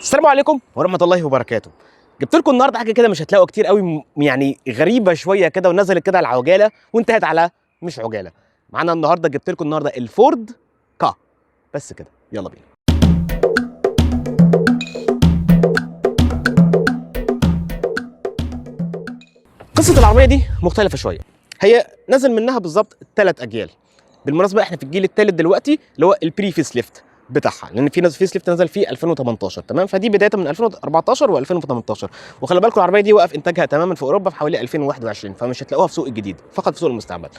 السلام عليكم ورحمة الله وبركاته. جبت لكم النهارده حاجة كده مش هتلاقوا كتير قوي، يعني غريبة شوية كده، ونزلت كده على العجالة وانتهت على مش عجالة. معانا النهارده، جبت لكم النهارده الفورد كا. بس كده، يلا بينا. قصة العربية دي مختلفة شوية، هي نزل منها بالظبط 3 اجيال. بالمناسبة احنا في الجيل الثالث دلوقتي اللي هو ال pre facelift بتاعها، لان في ناس facelift نزل في 2018، تمام؟ فدي بداية من 2014 و2018. وخلي بالكم العربية دي وقف انتاجها تماما في اوروبا في حوالي 2021، فمش هتلاقوها في سوق الجديد، فقط في سوق المستعمل.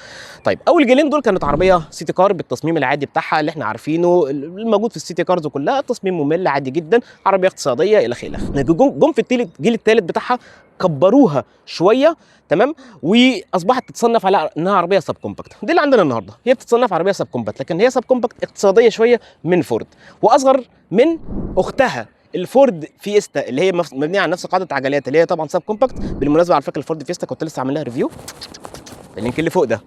طيب، اول جيلين دول كانت عربية city car بالتصميم العادي بتاعها اللي احنا عارفينه الموجود في ال city cars كلها، تصميم ممل عادي جدا، عربية اقتصادية الى اخره. جم في الجيل الثالث بتاعها كبروها شويه، تمام؟ واصبحت تتصنف على انها عربية subcompact. دي اللي عندنا النهارده، هي بتتصنف عربية subcompact، لكن هي subcompact اقتصادية شوية من فورد، واصغر من اختها الفورد فيستا اللي هي مبنية على نفس قاعدة عجلات، اللي هي طبعا subcompact. بالمناسبة على فكرة الفورد فيستا كنت لسه عامل لها review، ال link اللي فوق ده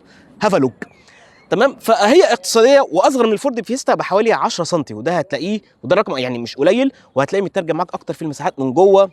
have a look، تمام؟ فهي اقتصادية واصغر من الفورد فيستا بحوالي 10 سم، وده هتلاقيه، وده رقم يعني مش قليل، وهتلاقيه مترجم معاك اكتر في المساحات من جوه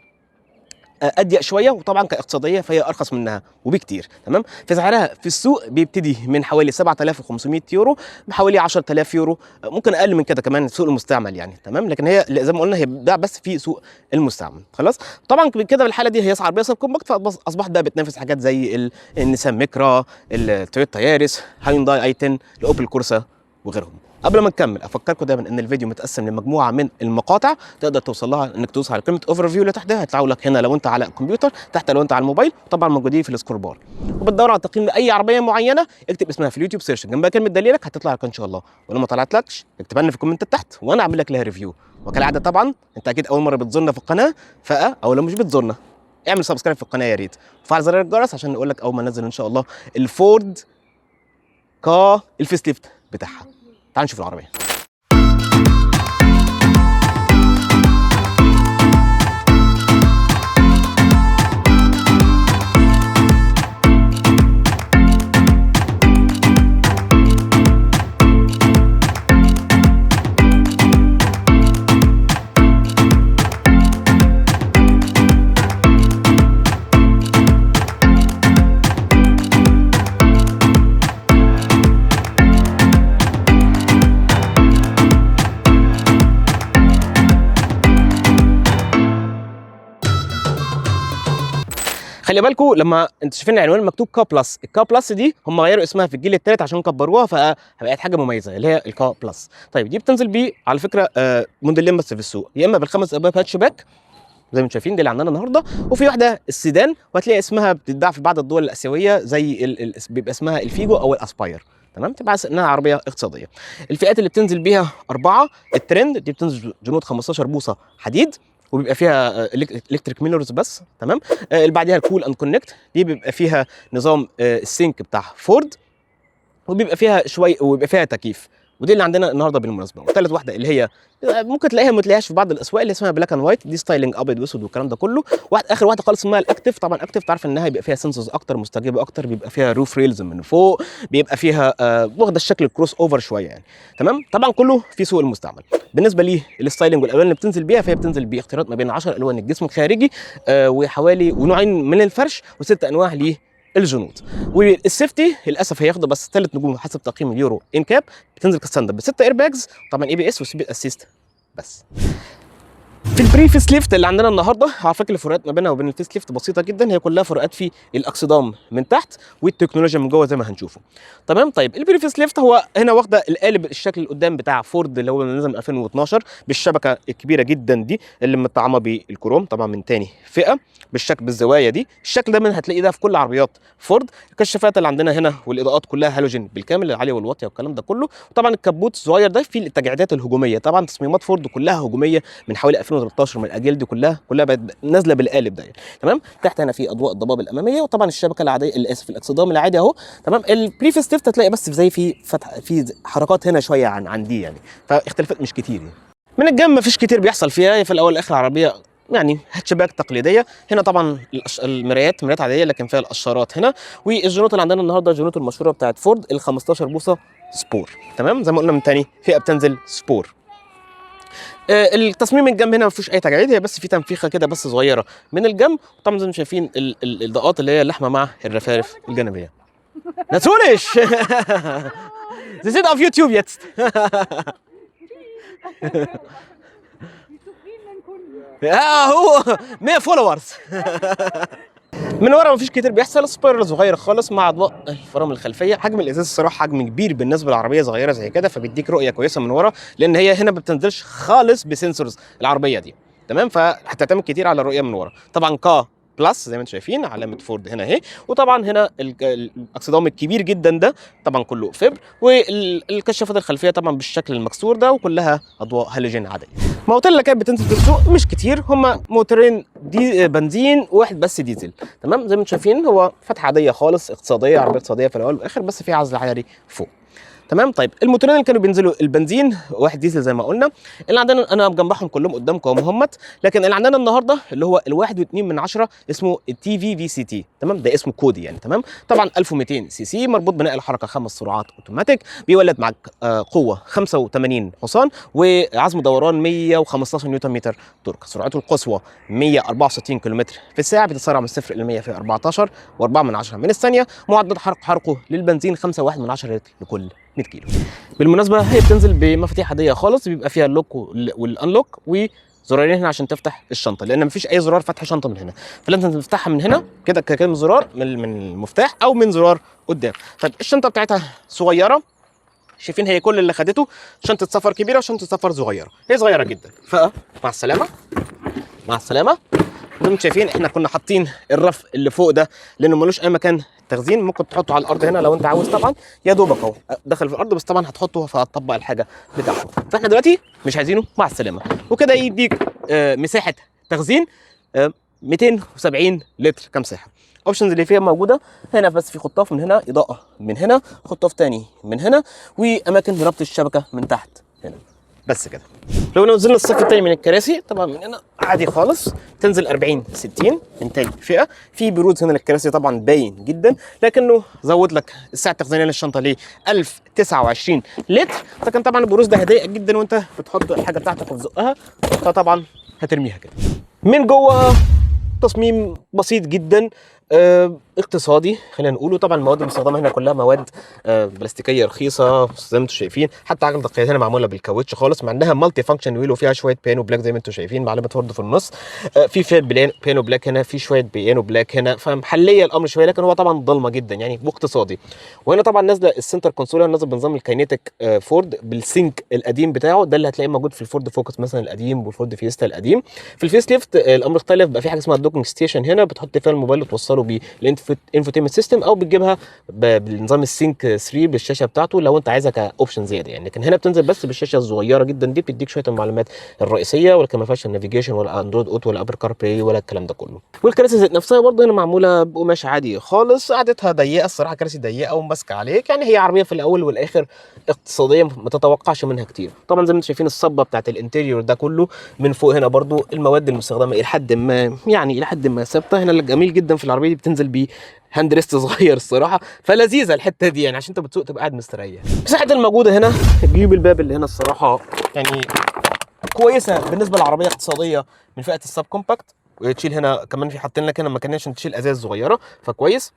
اضيق شويه، وطبعا كاقتصاديه فهي ارخص منها وبكتير، تمام؟ فسعرها في السوق بيبتدي من حوالي 7500 يورو، بحوالي 10000 يورو، ممكن اقل من كده كمان في سوق المستعمل يعني، تمام؟ لكن هي زي ما قلنا هي بتباع بس في سوق المستعمل. خلاص، طبعا كده بالحالة دي هي عربية subcompact، فاصبحت بقى بتنافس حاجات زي النيسان ميكرا، التويوتا ياريس، هايونداي اي 10، الاوبل كورسا وغيرهم. قبل ما نكمل افكركم دايما ان الفيديو متقسم لمجموعة من المقاطع، تقدر توصل لها انك تدوس على كلمة overview اللي تحت، هيطلعوا لك هنا لو انت على الكمبيوتر، تحت لو انت على الموبايل، طبعا موجودين في ال scroll bar. وبتدور على تقييم لاي عربية معينة، اكتب اسمها في اليوتيوب search جنبها كلمة دليلك، هتطلع لك ان شاء الله. ولو ما طلعتلكش اكتبها لنا في ال comment تحت وانا اعمل لك لها review. وكالعادة طبعا انت اكيد اول مرة بتزورنا في القناة، او لو مش بتزورنا اعمل subscribe في القناة يا ريت، وفعل زر الجرس عشان نقول لك اول ما ننزل ان شاء الله الفورد كا ال facelift بتاعها. تعال نشوف العربية. خلي بالكم لما انتوا شايفين العنوان مكتوب كا بلس، الكا بلس دي هم غيروا اسمها في الجيل الثالث عشان كبروها فبقت حاجة مميزة اللي هي الكا بلس. طيب دي بتنزل بيه على فكرة موديلين بس في السوق، يا اما بالخمس ابواب هاتشباك زي ما انتم شايفين دي اللي عندنا النهارده، وفي واحدة السيدان وهتلاقي اسمها بتتباع في بعض الدول الاسيوية زي بيبقى اسمها الفيجو او الاسباير، تمام؟ تبقى انها عربية اقتصادية. الفئات اللي بتنزل بيها 4، الترند دي بتنزل جنوط 15 بوصه حديد وبيبقى فيها electric mirrors بس، تمام؟ اللي بعديها ال cool and connect دي بيبقى فيها نظام ال sync بتاع فورد، وبيبقى فيها شوية وبيبقى فيها تكييف، ودي اللي عندنا النهارده بالمناسبة. وثالث واحدة اللي هي ممكن تلاقيها ما تلاقيهاش في بعض الاسواق اللي اسمها black and white، دي styling ابيض واسود والكلام ده كله. واحد اخر واحدة خالص اسمها ال active. طبعا active تعرف انها بيبقى فيها sensors اكتر، مستجيبه اكتر، بيبقى فيها roof rails من فوق، بيبقى فيها واخده الشكل ال crossover شوية يعني، تمام؟ طبعا كله في سوق المستعمل. بالنسبة لي ال styling والالوان اللي بتنزل بيها، فهي بتنزل باختيارات ما بين 10 الوان الجسم الخارجي، وحوالي ونوعين من الفرش وست انواع للجنوط. وال safety للاسف هياخده بس 3 نجوم حسب تقييم اليورو انكاب. بتنزل ك standard ب6 airbags، طبعا ABS و speed assist بس. في ال pre facelift اللي عندنا النهارده، على فكرة الفروقات ما بينها وبين ال facelift بسيطة جدا، هي كلها فروقات في الاكسدام من تحت والتكنولوجيا من جوه زي ما هنشوفه، تمام؟ طيب ال pre facelift هو هنا واخده القالب الشكل اللي قدام بتاع فورد اللي هو نزل من 2012 بالشبكه الكبيرة جدا دي اللي متطعمه بالكروم، طبعا من تاني فئة، بالشكل بالزوايا دي. الشكل ده من هتلاقيه ده في كل عربيات فورد. الكشافات اللي عندنا هنا والاضاءات كلها هالوجين بالكامل، العالية والواطيه والكلام ده كله. وطبعا الكبوت الصغير ده فيه التجعيدات الهجومية، طبعا تصميمات فورد كلها هجومية من حوالي 2013، من الاجيال دي كلها بقت نازله بالقالب ده يعني. تمام؟ تحت هنا في اضواء الضباب الامامية، وطبعا الشبكة العادية، اسف الاكسدام العادي اهو، تمام؟ ال pre facelift هتلاقي بس زي في فتح في حركات هنا شوية عن دي يعني، فاختلافات مش كتير يعني. من الجنب مفيش كتير بيحصل فيها، في الاول والاخر عربية يعني هاتشباك تقليدية. هنا طبعا المرايات مرايات عادية لكن فيها القشارات هنا. والجنوط اللي عندنا النهارده الجنوط المشهورة بتاعت فورد ال 15 بوصه سبور، تمام؟ زي ما قلنا من تاني فئة بتنزل سبور. التصميم من الجنب هنا ما فيهوش اي تجاعيد، هي بس في تنفيخه كده بس صغيرة من الجنب. طبعا زي ما شايفين الاضاءات اللي هي اللحمة مع الرفارف الجانبيه. Natürlich! Sie sind auf YouTube jetzt. Die zufriedenen Kunden. اه هو 100 followers. من ورا مفيش كتير بيحصل، spoiler صغير خالص مع اضواء الفرامل الخلفيه. حجم الازاز الصراحة حجم كبير بالنسبة لعربيه صغيرة زي كده، فبيديك رؤية كويسة من ورا، لان هي هنا ما بتنزلش خالص ب sensors العربية دي، تمام؟ فهتعتمد كتير على الرؤية من ورا. طبعا K Plus زي ما انتم شايفين علامة فورد هنا اهي، وطبعا هنا الاكسدام الكبير جدا ده طبعا كله fiber، والكشافات الخلفية طبعا بالشكل المكسور ده، وكلها اضواء هالوجين عاديه. موتور اللي كانت بتنزل في السوق مش كتير، هما موتورين دي بنزين وواحد بس ديزل، تمام؟ زي ما انتم شايفين هو فتحه عادية خالص، اقتصاديه، عربية اقتصادية في الاول والاخر، بس في عزل حراري فوق، تمام؟ طيب الموتورين اللي كانوا بينزلوا البنزين واحد ديزل زي ما قلنا، اللي عندنا انا مجمعهم كلهم قدامكم اهمت، لكن اللي عندنا النهارده اللي هو ال1.2 اسمه ال TV VCT، تمام؟ ده اسمه كودي يعني، تمام؟ طبعا 1200 سي سي، مربوط بنقل حركة خمس سرعات اوتوماتيك، بيولد معاك قوة 85 حصان وعزم دوران 115 نيوتن متر torque، سرعته القصوى 164 كم في الساعه، بتتسارع من 0 الى 100 في 14 و4 من 10 من الثانيه، معدل حرقه للبنزين 5.1 من 10 لتر لكل 100 كيلو. بالمناسبة هي بتنزل بمفاتيح عادية خالص، بيبقى فيها ال lock وال unlock وزرارين هنا عشان تفتح الشنطه، لان مفيش اي زرار فتح شنطه من هنا، فلازم تفتحها من هنا كده كده من زرار من المفتاح او من زرار قدام. طيب الشنطة بتاعتها صغيره، شايفين هي كل اللي خدته شنطه سفر كبيرة وشنطه سفر صغيره، هي صغيرة جدا. فمع السلامة مع السلامه. زي ما انتم شايفين احنا كنا حاطين الرف اللي فوق ده لانه ملوش اي مكان تخزين، ممكن تحطه على الارض هنا لو انت عاوز، طبعا يا دوبك اهو دخل في الارض، بس طبعا هتحطه فهتطبق الحاجة بتاعته، فاحنا دلوقتي مش عايزينه، مع السلامه. وكده يديك مساحة تخزين 270 لتر كمساحه. options اللي فيها موجودة هنا، بس في خطاف من هنا، اضاءه من هنا، خطاف تاني من هنا، واماكن ربط الشبكة من تحت هنا، بس كده. لو نزلنا الصف الثاني من الكراسي طبعا من هنا عادي خالص، تنزل 40 60 انتاج فئه. في بروز هنا للكراسي طبعا باين جدا، لكنه زود لك السعة التخزينيه للشنطه ل 1029 لتر. لكن طبعا البروز ده هيضايقك جدا وانت بتحط الحاجة بتاعتك وتزقها، فطبعا هترميها كده. من جوه تصميم بسيط جدا، اقتصادي خلينا نقوله. طبعا المواد المستخدمة هنا كلها مواد بلاستيكيه رخيصة زي ما انتم شايفين، حتى عجله القيادة هنا معمولة بالكاوتش خالص، مع انها multi function wheel وفيها شوية piano black زي ما انتم شايفين، معلمه فورد في النص. في شوية piano black هنا، في شوية piano black هنا، فمحليه الامر شويه، لكن هو طبعا ضلمة جدا يعني واقتصادي. وهنا طبعا نازله ال center console نازل بنظام ال Kinetic فورد بال Sync القديم بتاعه ده، اللي هتلاقيه موجود في الفورد فوكس مثلا القديم والفورد فيستا القديم. في ال facelift الامر اختلف، بقى في حاجة اسمها docking station هنا، بتحط فيها الموبايل وتوصله بال infotainment system، او بتجيبها بالنظام ال Sync 3 بالشاشة بتاعته لو انت عايزها ك option زيادة يعني. لكن هنا بتنزل بس بالشاشة الصغيرة جدا دي، بتديك شوية المعلومات الرئيسيه، ولكن ما فيهاش ال navigation ولا Android Auto ولا Apple CarPlay ولا الكلام ده كله. والكراسي ذات نفسها برضه هنا معمولة بقماش عادي خالص، قعدتها ضيقه الصراحه، كراسي ضيقه وماسكه عليك يعني. هي عربية في الاول والاخر اقتصاديه، ما تتوقعش منها كتير. طبعا زي ما انتم شايفين الصبه بتاعت ال interior ده كله من فوق هنا برضو المواد المستخدمة الى حد ما يعني الى حد ما ثابته. هنا الجميل جدا في العربية دي بتنزل ب hand rest صغير الصراحه، فلذيذه الحتة دي يعني عشان انت بتسوق تبقى قاعد مستريح. مساحة الموجودة هنا جيوب الباب اللي هنا الصراحة يعني كويسة بالنسبة للعربية اقتصادية من فئة ال sub compact. وتشيل هنا كمان في حاطين لك هنا مكان عشان تشيل ازاز صغيره، فكويس.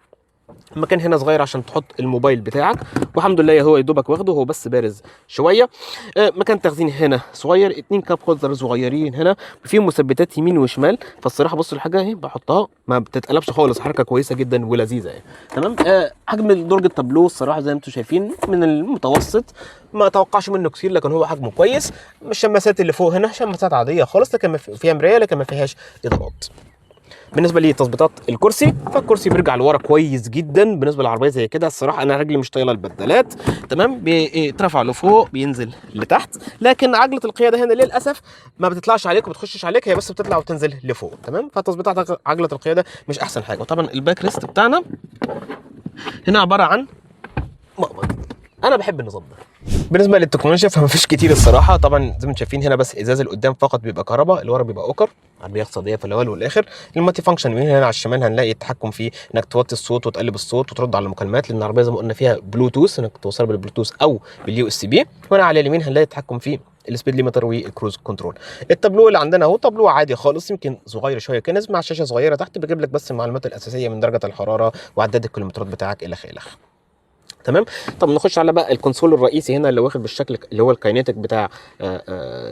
مكان هنا صغير عشان تحط الموبايل بتاعك، والحمد لله هو يدوبك واخده، هو بس بارز شويه. مكان تخزين هنا صغير، اتنين cup holder صغيرين هنا، في مثبتات يمين وشمال. فالصراحه بصوا الحاجة اهي بحطها ما بتتقلبش خالص، حركة كويسة جدا ولذيذه يعني، تمام. حجم درج التابلو الصراحة زي ما انتم شايفين من المتوسط، ما اتوقعش منه كتير، لكن هو حجمه كويس. الشماسات اللي فوق هنا شماسات عادية خالص، لكن ما فيها مرايه، لكن ما فيهاش اضاءات. بالنسبة لتظبيطات الكرسي، فالكرسي بيرجع لورا كويس جدا بالنسبة للعربية زي كده. الصراحة انا رجلي مش طايله البدلات، تمام؟ بيترفع لفوق بينزل لتحت، لكن عجله القيادة هنا للاسف ما بتطلعش عليك وما بتخشش عليك، هي بس بتطلع وتنزل لفوق، تمام؟ فتظبيطات عجله القيادة مش احسن حاجه. وطبعا ال back rest بتاعنا هنا عبارة عن مقبض، انا بحب النظام ده. بالنسبة للتكنولوجيا فما فيش كتير الصراحه. طبعا زي ما انتم شايفين هنا بس ازاز القدام فقط بيبقى كهرباء، اللي ورا بيبقى اوكر، عربية اقتصادية في الاول والاخر. ال multi function هنا على الشمال هنلاقي التحكم في انك توطي الصوت وتقلب الصوت وترد على المكالمات، لان العربية زي ما قلنا فيها بلوتوث، انك توصلها بالبلوتوث او بال USB. وهنا على اليمين هنلاقي التحكم في ال speed limiter وال cruise control. التابلو اللي عندنا اهو تابلو عادي خالص، يمكن صغير شوية كنز، مع شاشة صغيرة تحت بيجيب لك بس المعلومات الاساسية من درجه الحرارة وعداد الكيلومترات بتاعك الى اخره. تمام. طب نخش على بقى ال console الرئيسي هنا اللي واخد بالشكل اللي هو ال Kinetic بتاع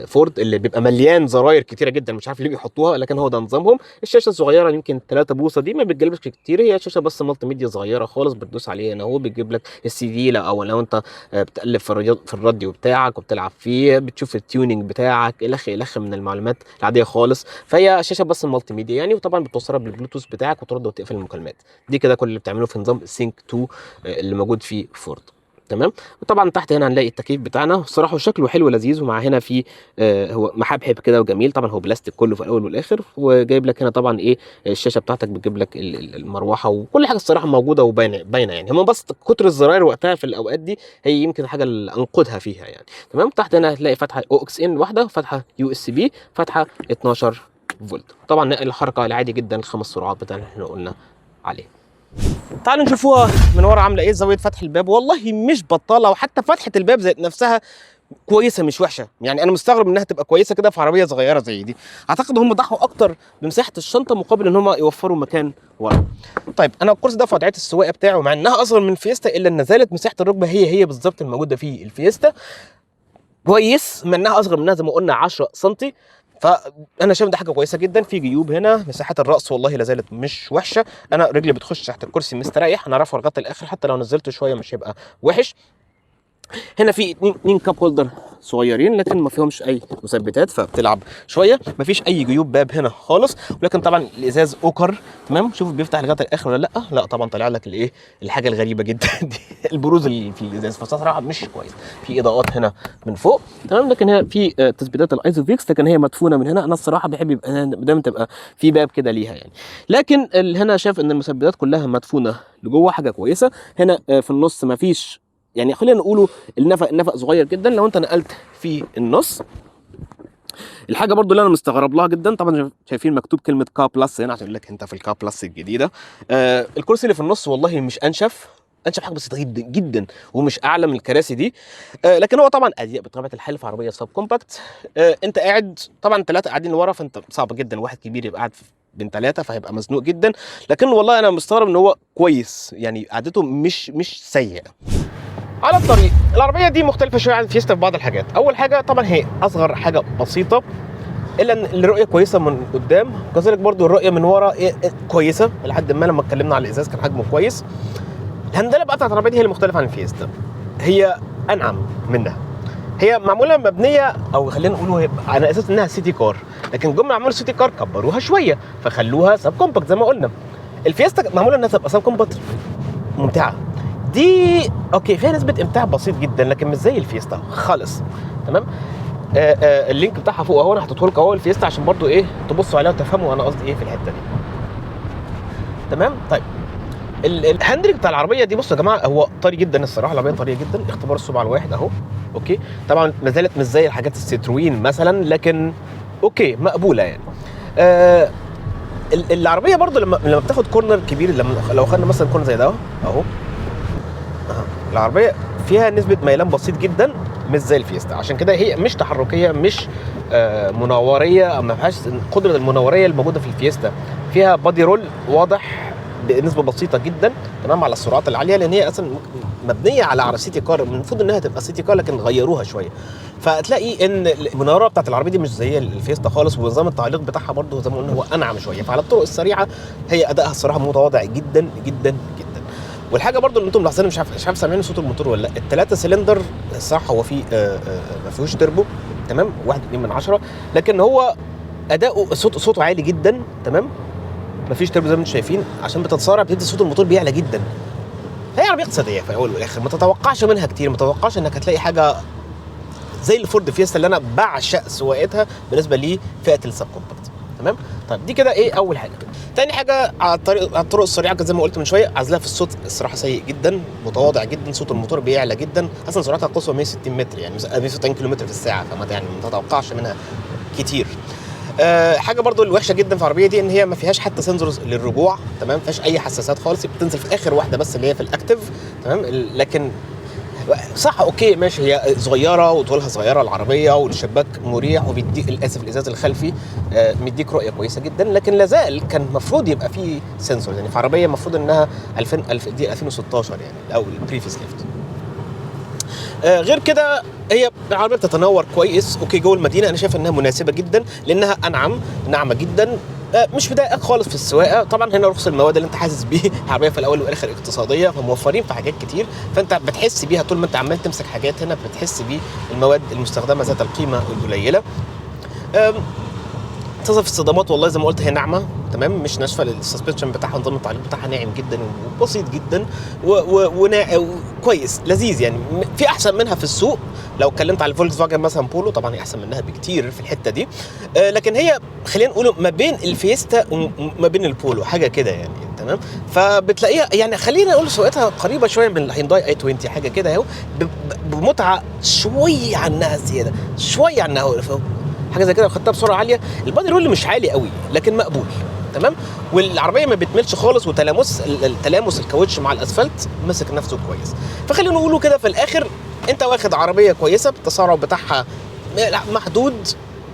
فورد، اللي بيبقى مليان زراير كتيرة جدا، مش عارف ليه بيحطوها، لكن هو ده نظامهم. الشاشة الصغيرة يمكن 3 بوصه دي ما بتجيبلكش كتير، هي شاشة بس multimedia صغيرة خالص، بتدوس عليها هنا اهو بتجيب لك السي دي، لا او لو انت بتقلب في الراديو بتاعك وبتلعب فيه، بتشوف ال tuning بتاعك الخ الخ من المعلومات العادية خالص. فهي شاشة بس multimedia يعني، وطبعا بتوصلها بالبلوتوث بتاعك وترد وتقفل المكالمات. دي كده كل اللي بتعمله في نظام SYNC 2 اللي موجود في فورد. تمام. وطبعا تحت هنا هنلاقي التكييف بتاعنا، الصراحة شكله حلو ولذيذ، ومع هنا في هو محبحب كده وجميل، طبعا هو بلاستيك كله في الاول والاخر، وجايب لك هنا طبعا ايه الشاشة بتاعتك، بتجيب لك المروحة وكل حاجة الصراحة موجودة وباينه باينة يعني. هم بس كتر الزراير وقتها في الاوقات دي هي يمكن حاجة اللي انقدها فيها يعني. تمام. تحت هنا هتلاقي فتحه AUX in واحدة، فتحه USB، فتحه 12 فولت. طبعا نقل الحركة العادي جدا الخمس سرعات بتاعنا اللي احنا قلنا عليه. تعالوا نشوفوها من ورا عامله ايه. زاوية فتح الباب والله مش بطاله، وحتى فتحه الباب ذات نفسها كويسة مش وحشة يعني. انا مستغرب انها تبقى كويسة كده في عربية صغيرة زي دي. اعتقد هم ضحوا اكتر بمساحة الشنطة مقابل ان هم يوفروا مكان ورا. طيب انا الكرسي ده في وضعية السواقة بتاعه، مع انها اصغر من فيستا الا ان زالت مساحة الركبة هي هي بالظبط الموجودة في الفيستا. كويس مع انها اصغر منها زي ما قلنا 10 سم، فانا شايف ده حاجة كويسة جدا. في جيوب هنا، مساحة الراس والله لا زالت مش وحشة، انا رجلي بتخش تحت الكرسي مستريح، انا رافعه لغاية الاخر، حتى لو نزلته شوية مش هيبقى وحش. هنا في اتنين cup holder صغيرين لكن ما فيهمش اي مثبتات فبتلعب شوية، ما فيش اي جيوب باب هنا خالص، ولكن طبعا الازاز اوكر. تمام. شوف بيفتح لغاية الاخر ولا لا؟ لا طبعا طالع لك الايه الحاجة الغريبة جدا دي، البروز اللي في الازاز، فصراحة مش كويس. في اضاءات هنا من فوق. تمام. لكن هي في تثبيتات ال ISOFIX، لكن هي مدفونة من هنا. انا الصراحة بحب يبقى دايما تبقى في باب كده ليها يعني، لكن هنا شايف ان المثبتات كلها مدفونة لجوه، حاجة كويسة. هنا في النص ما فيش يعني، خلينا نقوله النفق صغير جدا لو انت نقلت في النص. الحاجة برضو اللي انا مستغرب لها جدا، طبعا شايفين مكتوب كلمة K Plus هنا عشان يقول لك انت في ال K Plus الجديدة. الكرسي اللي في النص والله مش انشف حاجة بسيطة جدا جدا، ومش اعلى من الكراسي دي، لكن هو طبعا اضيق بطبيعة الحال في عربية sub compact. انت قاعد طبعا ثلاثة قاعدين ورا، فانت صعب جدا واحد كبير يبقى قاعد بين ثلاثة، فهيبقى مزنوق جدا. لكن والله انا مستغرب ان هو كويس يعني، قعدته مش سيئه. على الطريق العربية دي مختلفة شوية عن فيستا في بعض الحاجات. اول حاجة طبعا هي اصغر حاجة بسيطة، الا ان الرؤية كويسة من قدام، وكذلك برضو الرؤية من ورا كويسة لحد ما. لما اتكلمنا على الازاز كان حجمه كويس. الهندله بقى بتاعت العربية دي هي المختلفة عن الفيستا، هي انعم منها. هي معمولة مبنية او خلينا نقول على اساس انها city car، لكن جم عملوا city car كبروها شوية فخلوها sub compact زي ما قلنا. الفيستا معمولة انها تبقى sub compact ممتعة، دي okay فيها نسبه امتاع بسيط جدا لكن مش زي الفيستا خالص. تمام. ال link بتاعها فوق اهو، انا حاطته لكم اهو الفيستا عشان برضو ايه تبصوا عليها وتفهموا انا قصدي ايه في الحتة دي. تمام. طيب ال handling بتاع العربية دي بصوا يا جماعة هو طري جدا الصراحة، العربية طرية جدا. اختبار السرعة الواحد اهو okay. طبعا ما زالت مش زي الحاجات الستروين مثلا، لكن okay مقبولة يعني. العربية برضو لما بتاخد corner كبير، لما لو خدنا مثلا corner زي ده اهو، العربية فيها نسبه ميلان بسيط جدا مش زي الفيستا، عشان كده هي مش تحركيه، مش مناوريه، ما فيهاش قدره المناوريه الموجودة في الفيستا. فيها body roll واضح بنسبة بسيطة جدا. تمام. على السرعات العالية، لان هي اصلا مبنية على city car، المفروض انها تبقى city car لكن غيروها شوية. فتلاقي ان المناوره بتاعت العربية دي مش زي الفيستا خالص، ونظام التعليق بتاعها برضه زي ما قلنا هو انعم شوية. فعلى الطرق السريعة هي ادائها الصراحة متواضع جدا جدا جدا. والحاجة برضو اللي انتم ملاحظينها، مش عارف سامعين صوت الموتور ولا لا، الثلاثة سلندر صح هو فيه ما فيهوش تربو. تمام. 1.2، لكن هو اداؤه صوته عالي جدا. تمام. ما فيش تربو زي ما انتم شايفين، عشان بتتسارع بتدي صوت الموتور بيعلى جدا. هي عربية اقتصادية في الاول والاخر، ما تتوقعش منها كتير، ما تتوقعش انك هتلاقي حاجة زي الفورد فيستا اللي انا بعشق سواقتها بالنسبة لفئة ال sub compact. تمام. طيب دي كده ايه اول حاجة. تاني حاجة على الطرق السريعة زي ما قلت من شوية، عزلها في الصوت الصراحة سيء جدا، متواضع جدا، صوت الموتور بيعلى جدا. اصلا سرعتها القصوى 160 متر يعني 160 كيلومتر في الساعة، فما يعني ما تتوقعش منها كتير. حاجة برضو الوحشة جدا في العربية دي ان هي ما فيهاش حتى sensors للرجوع. تمام. ما فيهاش اي حساسات خالص، بتنزل في اخر واحدة بس اللي هي في ال active. تمام. لكن صح okay ماشي، هي صغيرة وطولها صغيرة العربية، والشباك مريح وبيديك للاسف الازاز الخلفي مديك رؤية كويسة جدا، لكن لازال كان المفروض يبقى فيه sensor. يعني في عربية المفروض انها 2000 دي 2016 يعني او ال pre-facelift. غير كده هي العربية بتتنور كويس okay جوه المدينة. انا شايف انها مناسبة جدا لانها انعم، ناعمة جدا، مش مضايقك خالص في السواقة. طبعا هنا رخص المواد اللي انت حاسس بيه، العربية في الاول والاخر اقتصادية، فموفرين في حاجات كتير، فانت بتحس بيها طول ما انت عمال تمسك حاجات هنا، بتحس بالمواد المستخدمة ذات القيمة القليلة. تصف الصدمات والله زي ما قلت هي ناعمة تمام، مش ناشفة. ال suspension بتاعها، نظام التعليق بتاعها ناعم جدا وبسيط جدا وكويس لذيذ يعني. في احسن منها في السوق. لو اتكلمت على الفولكس فاجن مثلا بولو، طبعا هي احسن منها بكتير في الحتة دي، لكن هي خلينا نقول ما بين الفيستا وما بين البولو حاجة كده يعني تمام. فبتلاقيها يعني خلينا نقول سواقتها قريبه شوية من الهيونداي اي 20 حاجة كده اهو، بمتعه شوية عنها زيادة شوية عنها، حاجة زي كده. لو خدتها بسرعة عالية ال body roll مش عالي قوي لكن مقبول تمام. والعربية ما بتملش خالص، وتلامس التلامس الكاوتش مع الاسفلت مسك نفسه كويس. فخلينا نقوله كده في الاخر، انت واخد عربية كويسة، التسارع بتاعها محدود،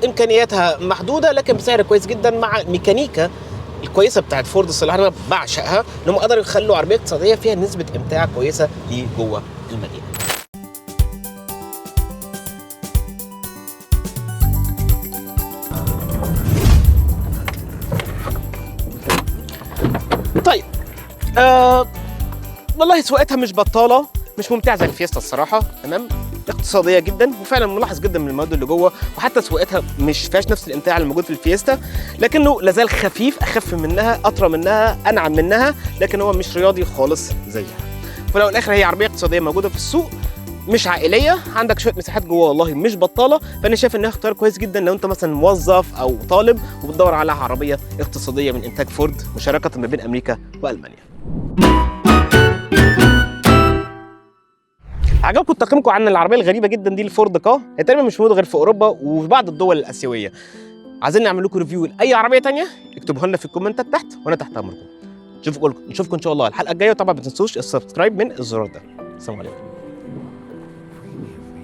امكانياتها محدودة، لكن بسعر كويس جدا مع الميكانيكا الكويسة بتاعت فورد. الصراحة انا بعشقها انهم قدروا يخلوا عربية اقتصادية فيها نسبه امتاع كويسة لجوه المدينة. طيب والله سواقتها مش بطاله، مش ممتعة زي الفيستا الصراحة تمام، اقتصادية جدا، وفعلا ملاحظ جدا من المواد اللي جوه، وحتى سواقتها مش فيهاش نفس الامتاع اللي موجود في الفيستا، لكنه لازال خفيف، اخف منها، اطرى منها، انعم منها، لكن هو مش رياضي خالص زيها. فلو الاخر هي عربية اقتصادية موجودة في السوق، مش عائلية، عندك شوية مساحات جوه والله مش بطاله، فانا شايف انها اختيار كويس جدا لو انت مثلا موظف او طالب وبتدور على عربية اقتصادية من انتاج فورد مشاركة ما بين امريكا والمانيا. عجبكم تقييمكم عن العربية الغريبة جدا دي الفورد كا؟ هي تقريبا مش موجودة غير في اوروبا وفي بعض الدول الاسيوية. عايزين نعمل لكم review لاي عربية ثانية اكتبوها لنا في الكومنتات تحت وانا تحت امركم. نشوفكم ان شاء الله الحلقة الجاية، وطبعا ما تنسوش ال subscribe من الزرار ده. السلام عليكم.